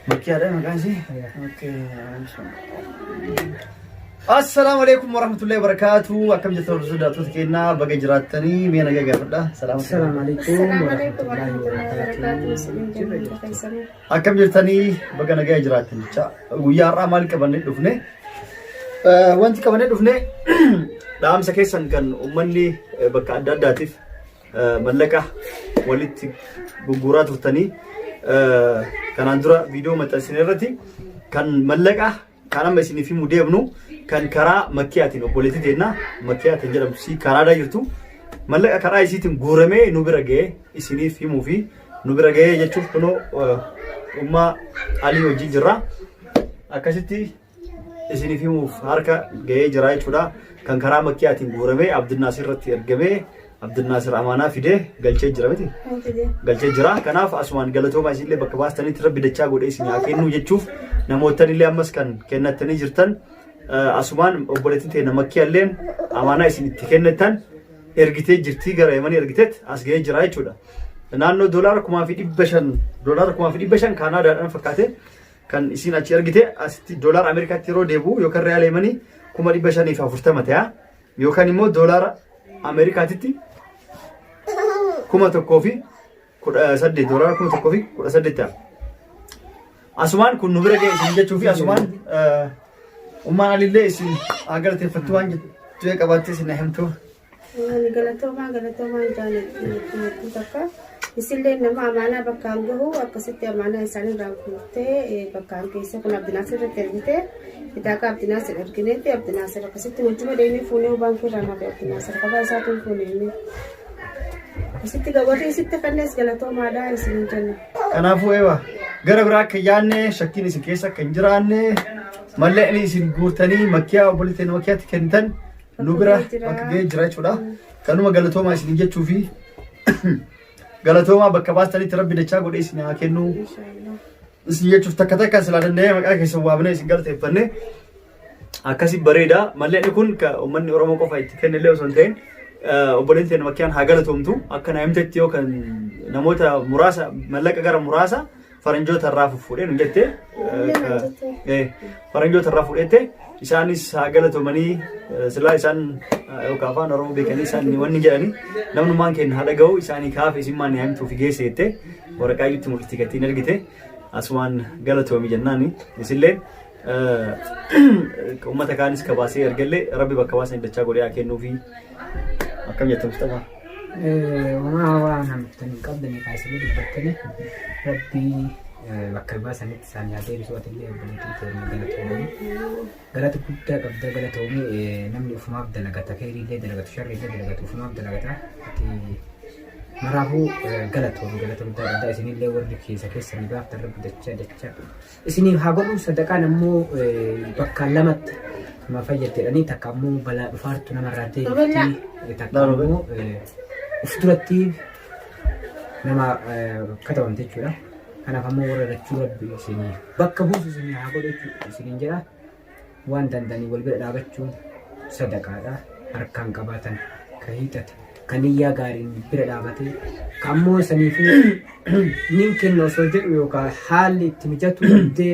Makkiyaadha maqaan isii? Okay. Assalaamu alaikum warahmatullahi wabarakatuh. Akkam jirtan hordoftoota keenyaa baga jiraattanii mee nagaa gaafadha. Salaam Assalamu alaikum Assalamu alaikum warahmatullahi warahmatullahi wabarakatuh. wabarakatuh. Jirra jirtu. Akkam jirtanii baga nagaa jiraattan jecha guyyaa har'aa maal qabannee dhufne? Wanti qabannee dhufne dhaamsa keessan kan uummanni bakka adda addaatiif mallaqa walitti gurguraa turtanii kanaan dura viidiyoo maxxansine irratti kan mallaqa kan amma isiniif himuu deemnu kan karaa makkiyaatiin obboleettii teenna makkiyaatiin jedhamtu si karaadhaa jirtu mallaqa karaa isiitiin guuramee nu bira ga'ee isiniif himuu fi nu bira ga'ee jechuuf kunoo ummaa Alii wajjin jirra. Akkasitti isiniif himuuf harka ga'ee jira jechuudha. Kan karaa makkiyaatiin guuramee Abdulnaasir irratti ergamee Abdulnaasir amaanaa fidee galchee jira miti. Galchee jira. Kanaaf asumaan galatoomaa isinillee bakka baastanitti rabbi dachaa godhee isin haa kennu jechuuf namootanillee ammas kan kennattanii jirtan asumaan obboleettiin teenya makkiyaalleen amaanaa isin itti kennattan ergitee jirti gara Yemanii ergiteet as ga'ee jira jechuudha. Naannoo $5,500 $5,500 Kaanaadaadhaan fakkaate kan isin achi ergite asitti doolaara Ameerikaatti yeroo deebi'u yookaan riyaala Yemanii 540,000 ta'a yookaan immoo doolaara Ameerikaatitti 1,018 $1,018 ta'a. Asumaan kun nu bira ga'e isin jechuu fi asumaan ummaan alillee isin haa galateeffattu waan jettee qabaattee isin himtu. Ani galatoomaa galatoomaa jaalladhu takka. Isillee nama amaanaa bakkaan gahu akkasitti amaanaa isaanirraa guurtee bakkaan keessa kun Abdinaasir irratti ergite bitaakaa Abdinaasir ergineetti Abdinaasir akkasitti wajjuma deemee fuunee baankii irraa naaf Abdinaasir kophaa isaatiin fuunee inni. Isitti warri isitti kennes galatoomaadha isin jenna. Kanaafuu eewa gara biraa akka hin yaadne shakkiin isin keessa akka hin jiraanne mallaqni isin guurtanii makkiyaa obboleettiin makkiyaatti kennitan nu bira bakka ga'ee jira jechuudha. Kanuma galatoomaa isin jechuu fi galatoomaa bakka baastanitti rabbi dachaa godhee isin haa kennu. Isin jechuuf takka takka silaa danda'ee maqaa keessan waamnee isin galateeffanne akkasi bareeda. Mallaqni kun ka uummanni Oromoo qofa itti kennellee osoo hin ta'in obboleettiin teenya makkiyaan haa galatoomtu akka naa himtetti yoo kan namoota muraasa mallaqa gara muraasa faranjoota irraa fuudhee nu jette faranjoota irraa fuudhette isaanis haa galatoomanii silaa isaan yookaan afaan Oromoo beekanii isaan wanni jedhanii namnummaan keenya haa dhaga'u isaanii kaafe isin maan himtuu fi geesse jette waraqaa itti mul'isti gatiin ergite asumaan galatoomi jennaani isillee uummata kaanis kabaasee ergallee rabbi bakka baasan dachaa godhee haa kennuufi akkam jette Mustafaa. Homaa waan hamtuun hin qabdanii kaasanii dubbattanii rabbii bakka baasanitti isaan yaa deebisu atillee obboleettii teenya galatoomii galata guddaa qabda galatoomii namni ufumaaf dalagata keeriillee dalagatu sharriillee dalagatu ufumaaf dalagata ati maraafuu galatoomii galata guddaa qabda isinillee warri keessa keessanii baaftan rabbi dachaa dachaa Isiniif haa godhu sadaqaan ammoo bakka lamatti nama fayyaddi jedhanii takka ammoo balaa dhufaartu namarraa deebifti takka ammoo uf duratti nama katabamte jechuudha. Kanaaf ammoo warra lachuu rabbi isiniif bakka buusu isinii haa godhu jechuudha isiniin jedha. Waan danda'anii wal bira dhaabachuun sadaqaadha. Harkaan qabaatan ka hiixate ka niyyaa gaariin bira dhaabate ka ammoo saniifuu nin kenna osoo jedhu yookaan haalli itti mijatu dhabdee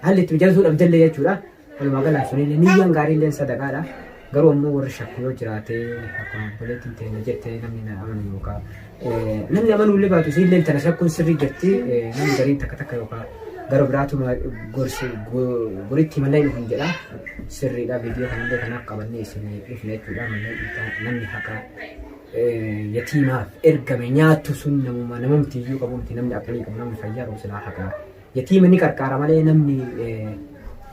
haalli itti mijatuu dhabdellee jechuudha. Walumaa galaan sunillee niyyaan gaariillee sadaqaadha. Garuu ammoo warri shakku yoo jiraate akkuma obboleettiin teenya jette namni na amanu yookaan namni amanuu illee baatu isiillee tana shakkuun sirrii jirti namni gariin takka takka yookaan gara biraatuma gorsi goritti mallee dhufan jedha sirriidha viidiyoo kanallee kanaaf qabannee isin dhufne jechuudha mallee namni haqa yatiimaaf ergame nyaattu sun namuma namumti iyyuu qabumti namni aqlii qabu namni fayyaa qabu silaa haqa Yatiima ni qarqaara malee namni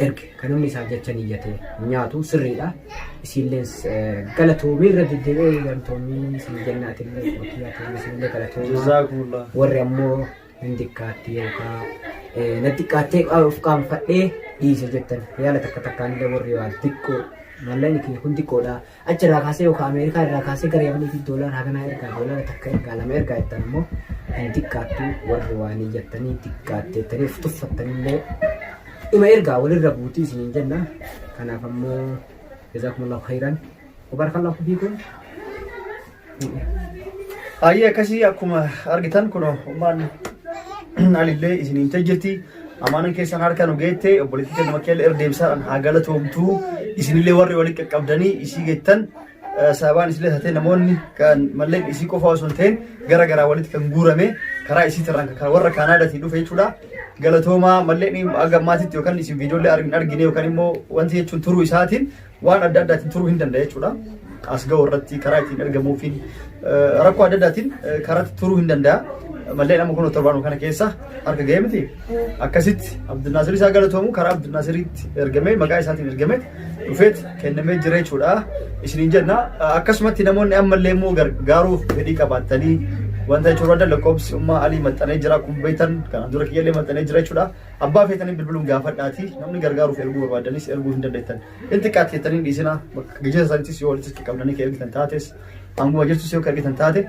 erge kan namni isaaf jecha niyyate nyaatu sirriidha. Isiilleen galatoomii irra deddeebi'ee galatoomii isin jenna atillee qotiyaa ta'e isinillee galatoomaa. Jazaakumullah. Warri ammoo hin xiqqaatti yookaan na xiqqaattee of qaanfadhee dhiise jettan yaala takka takkaan illee warri waa xiqqoo mallaqni kiyya kun xiqqoodha. Achi irraa kaasee yookaan Ameerikaa irraa kaasee gara Yamaniitti doolaara haganaa ergaa doolaara takka ergaa lama ergaa jettan immoo hin xiqqaattu warri waan iyyattanii xiqqaatte jettanii of tuffattanillee dhuma ergaa walirra buutii isiniin jenna. Kanaaf ammoo jazaakumullahu khayran wa barakallahu fiikum. Ayyee akkasii akkuma argitan kun ummaan alillee isin himtee jirti. Amaanan keessan harka nu geette obboleettii keenya makkeella irra deebisaadhaan haa galatoomtu. Isinillee warri walitti qaqqabdanii isii geettan sababaan isillee taatee namoonni kan malleen isii qofa osoo hin ta'in gara garaa walitti kan guurame karaa isiitirraan kan warra Kaanaadaatiin dhufe jechuudha. Galatoomaa malleen haga ammaatitti yookaan isin viidiyoolee argine yookaan immoo wanti jechuun turuu isaatiin waan adda addaatiin turuu hin danda'a jechuudha. As ga'u irratti karaa ittiin ergamuufiin rakkoo adda addaatiin karaatti turuu hin danda'a. Malleen amma kun torbaanuma kana keessa harka ga'ee miti. Akkasitti Abdulnaasir isaa galatoomu karaa Abdulnaasiritti ergamee maqaa isaatiin ergame dhufeet kennamee jira jechuudha. Isiniin jenna akkasumatti namoonni ammallee immoo gargaaruuf fedhii qabaattanii wanta jechuun barbaadan lakkoofsi ummaa Alii maxxanee jira akkuma beektan kanaan dura kiyyallee maxxanee jira jechuudha. Abbaa feetanii bilbiluun gaafadhaati namni gargaaruuf erguu barbaadanis erguu hin dandeettan. Inni xiqqaatti jettanii hin dhiisina bakka gijjisa sanittis yoo walitti qabdanii kan ergitan taates hanguma jirtus yoo kan ergitan taate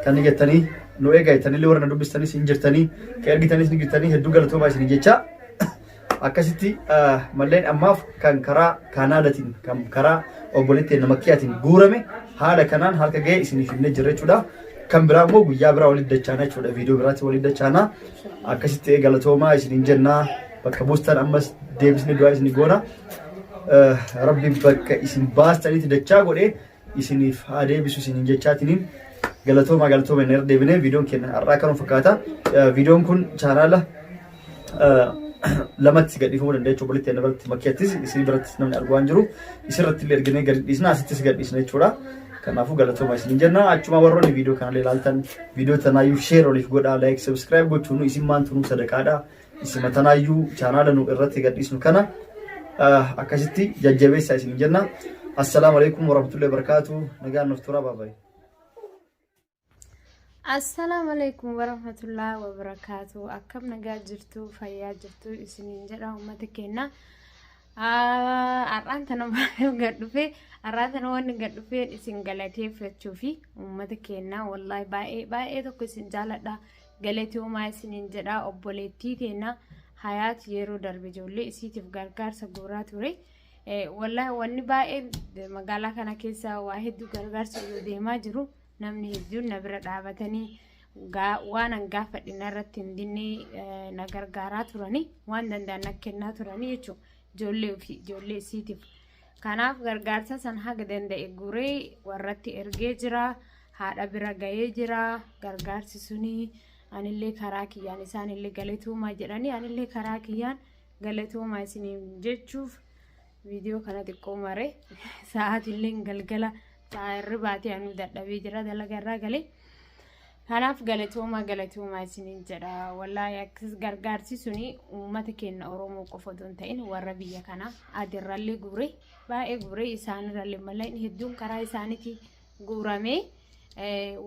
kan ni jettanii nu eegaa jettanillee warra na dubbistanis hin jirtanii kan ergitanis ni jirtanii hedduu galatoomaa isin jecha akkasitti malleen ammaaf kan karaa Kaanaadatiin kan karaa obboleettii namakkiyaatiin guurame haala kanaan harka ga'ee isiniif himnee jirra jechuudha. Kan biraa immoo guyyaa biraa walitti dachaana jechuudha. Viidiyoo biraatti walitti dachaana. Akkasitti galatoomaa isiniin jennaa. Bakka buustan ammas deebisnee du'aa isinii goona. Rabbi bakka isin baastanitti dachaa godhee isiniif haa deebisu isiniin jechaatiniin galatoomaa galatooma inni irra deebinee viidiyoon keenya har'aa kanuma fakkaata. Viidiyoon kun chaanaala lamatti gadhiifamuu danda'a jechuudha. Walitti biratti makkiyattis isin birattis namni argu waan jiru isirratti illee erginee gadi dhiisna asittis gadi dhiisna jechuudha. Kanaafuu galatooma isin jenna. Achuma warroonni viidiyoo kana ilaaltan viidiyoo tanaayyuu share oliif godhaa like subscribe gochuun isin maantu nu sadaqaadha. Isima tanaayyuu chaanaala nu irratti gadhiisnu kana akkasitti jajjabeessaa isin jenna. Assalaamu alaikum warahmatullahi wabarakatuh. Nagaan nuuf turaa baabaye. Assalaamu alaikum warahmatullahi wabarakaatu. Akkam nagaa jirtu fayyaa jirtu isiniin jedha uummata keenya. Har'aan tana maaliif gad dhufe? Har'aan tana wanni gad dhufeen isin galateeffachuu fi uummata keenya wallaahi baay'ee baay'ee tokko isin jaaladha. Galatoomaa isiniin jedha obboleettii teenya hayaat yeroo darbe ijoollee isiitiif gargaarsa guuraa ture. Wallaahi wanni baay'ee magaalaa kana keessa waa hedduu gargaarsa yoo deemaa jiru. Namni hedduun na bira dhaabatanii waan an gaafadhe narratti hin dinne na gargaaraa turanii waan danda'an na kennaa turanii jechuudha. Ijoollee ofii ijoollee isiitiif. Kanaaf gargaarsa san haga danda'e guree warratti ergee jira. Haadha bira ga'ee jira. Gargaarsi suni anillee karaa kiyyaan isaanillee galatoomaa jedhanii anillee karaa kiyyaan galatoomaa isiniin jechuuf viidiyoo kana xiqqoo mare sa'aatillee galgala sa'a hirribaati anuu dadhabee jira dalaga irraa galee. Kanaaf galatoomaa galatoomaa isiniin jedha. Wallaahi akkas gargaarsi suni uummata keenya Oromoo qofa otoo hin ta'in warra biyya kanaa adirrallee guure baay'ee guure isaanirrallee malleen hedduun karaa isaaniitii guuramee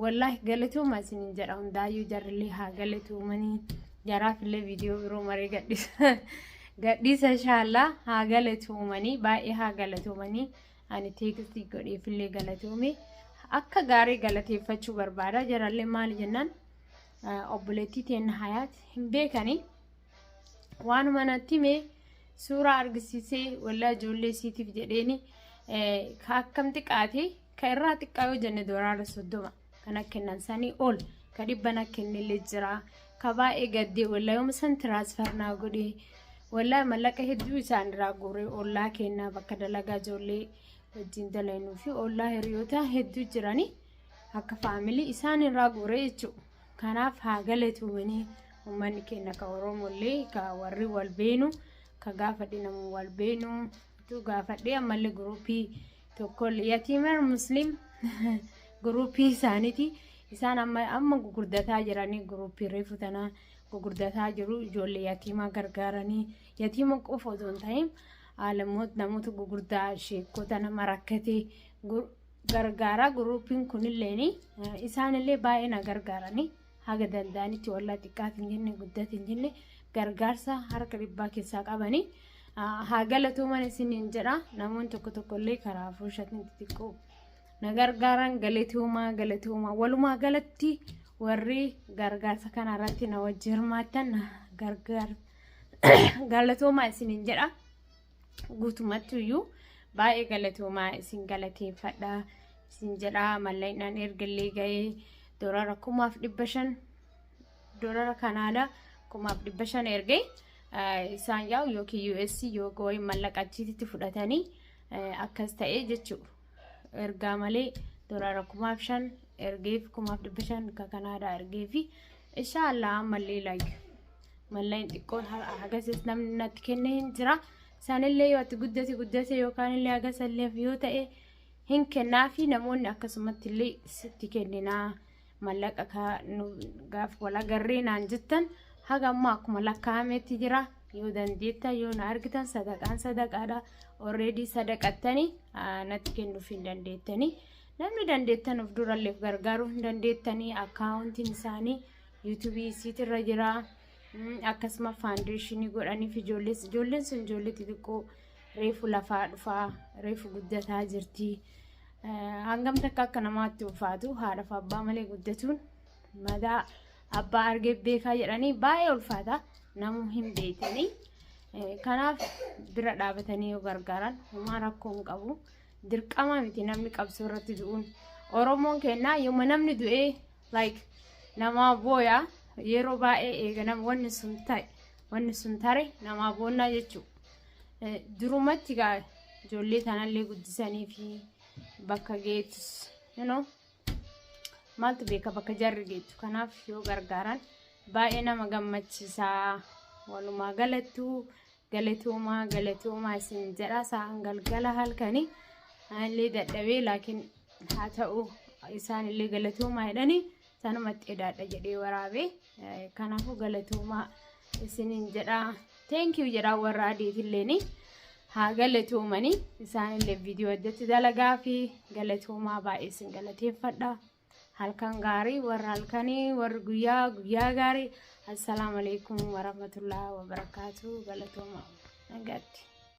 wallaahi galatoomaa isiniin jedha hundaayyuu jarrillee haa galatoomanii jaraafillee viidiyoo biroo maree gadhiisa gadhiisa inshaallaa haa galatoomanii baay'ee haa galatoomanii. Ani teekstii godheefillee galatoome. Akka gaarii galateeffachuu barbaada. Jarallee maali jennaan obboleettii teenna hayaat hin beekani. Waanuma natti hime suuraa argisiisee wallaa ijoollee isiitiif jedheeni ka akkam xiqqaate ka irraa xiqqaa yoo jenne doolaara 30 kan akka kennan sanii ol ka dhibba na kennellee jira ka baay'ee gaddee wallaa yooma san tiraansfar naa godhee wallaa mallaqa hedduu isaan irraa guuree ollaa kennaa bakka dalagaa ijoollee wajjin dalagnuu fi ollaa hiriyoota hedduu jiranii akka faamilii isaan irraa guuree jechuudha. Kanaaf haa galatoomanii uummanni keenya ka Oromollee ka warri wal beenu ka gaafadhe nama wal beenu tu gaafadhe ammallee guruupii tokkollee yatiimer muslim guruupii isaaniiti isaan amma amma gugurdataa jiranii guruupii reefu tanaa gugurdataa jiru ijoollee yatiimaa gargaaranii yatiima qofa otoo hin ta'in aalamoota namoota gugurdaa sheekota nama rakkate gargaaraa guruupiin kunilleen isaanillee baay'ee na gargaaranii haga danda'anitti wallaa xiqqaati hin jenne guddati hin jenne gargaarsa harka dhibbaa keessaa qabanii haa galatooman isiniin jedha namoonni tokko tokkollee karaa fuushatiin xixiqqoo na gargaaran galatoomaa galatoomaa walumaa galatti warri gargaarsa kana irratti na wajji hirmaattan gargaar galatoomaa isiniin jedha guutumatti iyyuu baay'ee galatoomaa isin galateeffadha isin jedha mallaqnaan ergallee ga'ee Doolaara 1500, doolaara Kanaadaa 1500 ergee isaan yaa'u yookiin US yookiin mallaqa achiitti fudhatanii akkas ta'ee jechuudha. Ergaa malee doolaara 5000 ergeef, 1500 ka Kanaadaa ergeefi inshaallah ammallee like mallaqni xiqqoon hagasis namni natti kennee hin jira. Isaanillee yoo ati guddate guddate yookaan illee hagasallee yoo ta'e hin kennaafi. Namoonni akkasumatti illee sitti kenninaa mallaqa gaaf wal agarree naan jettan haga ammaa akkuma lakkaa'ametti jira. Yoo dandeettan, yoo na argitan, sadaqaan sadaqaadha. Already sadaqattanii natti kennuuf hin dandeettanii. Namni dandeettan of durallee gargaaruu hin dandeettanii. Akkaawuntiin isaanii yuutuubii isiitirra jira. Akkasuma foundation godhaniif ijoollees, ijoolleen sun ijoollee xixiqqoo reefu lafaa dhufaa, reefu guddataa jirti. Hangam takka akka namaatti ulfaatu haadhaaf abbaa malee guddatuun, madaa abbaa argee beekaa jedhanii, baay'ee ulfaata, namuu hin beekanii. Kanaaf bira dhaabatanii yoo gargaaran homaa rakkoo hin qabu. Dirqama miti namni qabsoo irratti du'uun. Oromoon kennaa yooma namni du'ee like namaa booya yeroo baay'ee, eega nama wanni sun ta'e, wanni sun tare namaa boonnaa jechuudha. Durumatti gaa ijoollee tanallee guddisanii fi bakka geettus maaltu beeka bakka jarri geettu. Kanaaf yoo gargaaran baay'ee nama gammachiisaa. Walumaa galattuu galatoomaa, galatoomaa isin jedha. Sa'aan galgala halkanii illee dadhabee, laakiin haa ta'u, isaan illee galatoomaa jedhanii sanumatti edaadha jedhee waraabee. Kanaafuu galatoomaa isiniin jedha, thank you jedha. Warra adeetillee haa galatoomanii, isaanillee viidiyoo addatti dalagaa fi galatoomaa, baay'ee isin galateeffadha. Halkan gaarii warra halkanii, warri guyyaa guyyaa gaarii. Assalaamu alaikum warahmatullahi wabarakaatu. Galatoomaa, nagaatti.